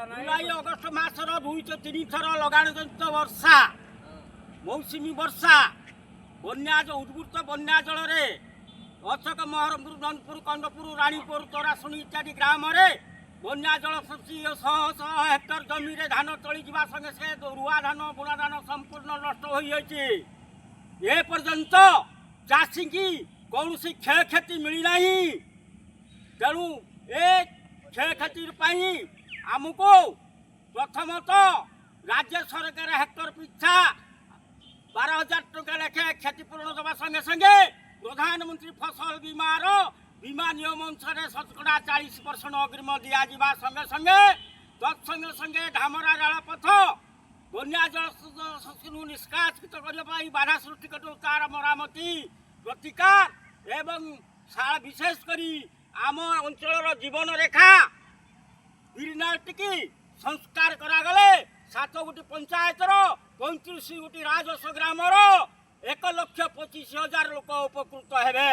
July August ମାସର ଦୁଇ ତିନି ଥର ଲଗାଣଜନିତ ବର୍ଷା, ମୌସୁମୀ ବର୍ଷା, ବନ୍ୟା, ଉଦ୍ବୃତ୍ତ ବନ୍ୟା ଜଳରେ ଅଶୋକ, ମହରମପୁର, ନନ୍ଦପୁର, କନ୍ଦପୁର, ରାଣୀପୁର, ତରାଶୁଣୀ ଇତ୍ୟାଦି ଗ୍ରାମରେ ବନ୍ୟା ଜଳ ଶହ ଶହ ହେକ୍ଟର ଜମିରେ ଧାନ ତଳିଯିବା ସଙ୍ଗେ ସଙ୍ଗେ ରୁଆ ଧାନ, ବୁଣା ଧାନ ସମ୍ପୂର୍ଣ୍ଣ ନଷ୍ଟ ହୋଇଯାଇଛି। ଏପର୍ଯ୍ୟନ୍ତ ଚାଷୀକି କୌଣସି କ୍ଷୟକ୍ଷତି ମିଳିନାହିଁ। ତେଣୁ ଏ କ୍ଷୟକ୍ଷତି ପାଇଁ ଆମକୁ ପ୍ରଥମତଃ ରାଜ୍ୟ ସରକାର ହେକ୍ଟର ପିଛା 12,000 ଟଙ୍କା ଲେଖାଏଁ କ୍ଷତିପୂରଣ ଦେବା ସଙ୍ଗେ ସଙ୍ଗେ ପ୍ରଧାନମନ୍ତ୍ରୀ ଫସଲ ବୀମାର ବୀମା ନିୟମ ଅନୁସାରେ ଶତକଡ଼ା 40% ଅଗ୍ରିମ ଦିଆଯିବା ସଙ୍ଗେ ସଙ୍ଗେ, ତତ୍ସଙ୍ଗେ ସଙ୍ଗେ ଧାମରା ରେଳପଥ ବନ୍ୟା ଜଳ ନିଷ୍କାସିତ କରିବା ପାଇଁ ବାଧା ସୃଷ୍ଟି କରୁଥିବା ତାର ମରାମତି, ପ୍ରତିକାର ଏବଂ ବିଶେଷ କରି ଆମ ଅଞ୍ଚଳର ଜୀବନରେଖା ବିରିନାଳଟିକି ସଂସ୍କାର କରାଗଲେ ସାତ ଗୋଟି ପଞ୍ଚାୟତର 35 ଗୋଟି ରାଜସ୍ୱ ଗ୍ରାମର 1,25,000 ଲୋକ ଉପକୃତ ହେବେ।